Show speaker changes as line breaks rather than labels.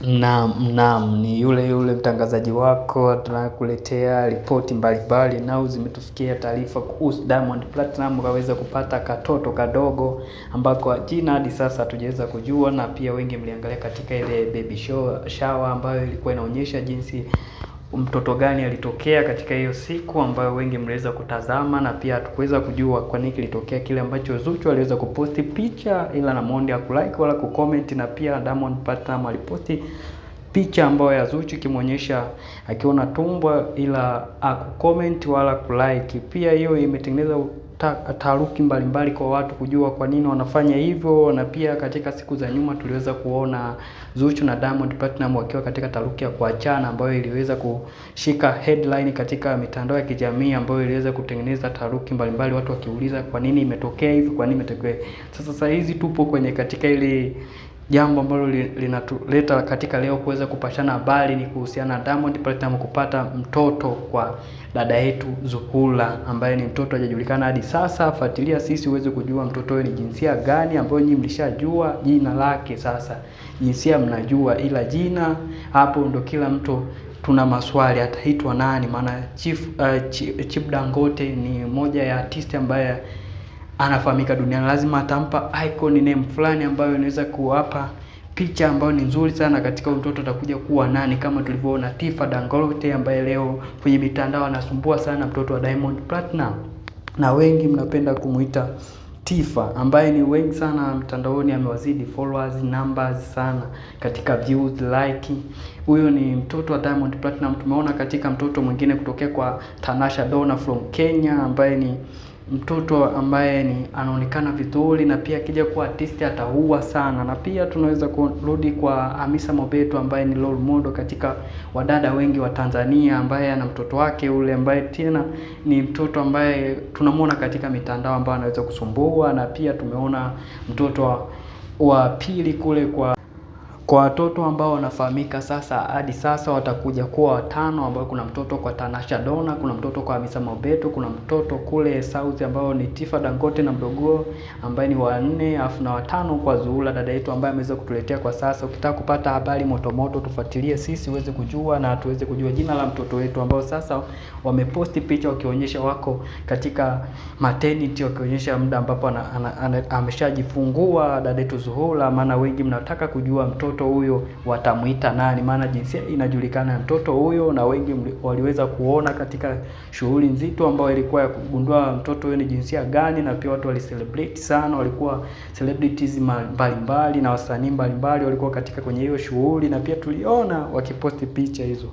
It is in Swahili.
Naam, naam, ni yule yule mtangazaji wako tunakuletea ripoti mbalimbali nao zimetufikia taarifa kuhusu Diamond Platinum kaweza kupata katoto kadogo ambako jina hadi sasa hatujaweza kujua, na pia wengi mliangalia katika ile baby show shower ambayo ilikuwa inaonyesha jinsi mtoto gani alitokea katika hiyo siku ambayo wengi mliweza kutazama, na pia hatukuweza kujua kwa nini kilitokea kile ambacho Zuchu aliweza kuposti picha, ila na Mondi hakulike wala kucomment, na pia Diamond Platnumz aliposti picha ambayo ya Zuchu ikimwonyesha akiwa na tumbo, ila hakucomment wala kulike. Pia hiyo imetengeneza taharuki mbalimbali kwa watu kujua kwa nini wanafanya hivyo, na pia katika siku za nyuma tuliweza kuona Zuchu na Diamond Platnumz wakiwa katika taharuki ya kuachana ambayo iliweza kushika headline katika mitandao ya kijamii ambayo iliweza kutengeneza taharuki mbalimbali, watu wakiuliza kwa nini imetokea hivi, kwa nini imetokea. Sasa hizi tupo kwenye katika ile jambo ambalo linatuleta katika leo kuweza kupashana habari ni kuhusiana na Diamond Platnumz kupata mtoto kwa dada yetu Zuhura ambaye ni mtoto hajajulikana hadi sasa. Fuatilia sisi uweze kujua mtoto huyo ni jinsia gani, ambayo nyinyi mlishajua jina lake. Sasa jinsia mnajua, ila jina hapo ndo kila mtu tuna maswali, ataitwa nani? Maana Chief Dangote ni moja ya artist ambaye anafahamika duniani, lazima atampa icon name fulani ambayo inaweza kuwapa picha ambayo ni nzuri sana katika mtoto atakuja kuwa nani, kama tulivyoona Tifa Dangote ambaye leo kwenye mitandao anasumbua sana mtoto wa Diamond Platnumz, na wengi mnapenda kumuita Tifa ambaye ni wengi sana mtandaoni, amewazidi followers numbers sana katika views like. Huyo ni mtoto wa Diamond Platnumz. Tumeona katika mtoto mwingine kutokea kwa Tanasha Donna from Kenya ambaye ni mtoto ambaye ni anaonekana vizuri na pia akija kuwa artist ataua sana. Na pia tunaweza kurudi kwa Hamisa Mobeto ambaye ni role model katika wadada wengi wa Tanzania, ambaye ana mtoto wake ule ambaye tena ni mtoto ambaye tunamwona katika mitandao ambaye anaweza kusumbua. Na pia tumeona mtoto wa pili kule kwa watoto ambao wanafahamika sasa hadi sasa watakuja kuwa watano, ambao kuna mtoto kwa Tanasha Donna, kuna mtoto kwa Hamisa Mobeto, kuna mtoto kule South ambao ni Tifa Dangote na mdogo ambaye ni wanne, afu na watano kwa Zuhura dada yetu ambaye ameweza kutuletea kwa sasa. Ukitaka kupata habari motomoto tufuatilie sisi uweze kujua na tuweze kujua jina la mtoto wetu ambao sasa wameposti picha wakionyesha wako katika maternity, wakionyesha muda ambapo ameshajifungua dada yetu Zuhura, maana wengi mnataka kujua mtoto huyo watamuita nani, maana jinsia inajulikana ya mtoto huyo, na wengi waliweza kuona katika shughuli nzito ambayo ilikuwa ya kugundua mtoto huyo ni jinsia gani, na pia watu walicelebrate sana, walikuwa celebrities mbalimbali na wasanii mbalimbali walikuwa katika kwenye hiyo shughuli, na pia tuliona wakiposti picha hizo.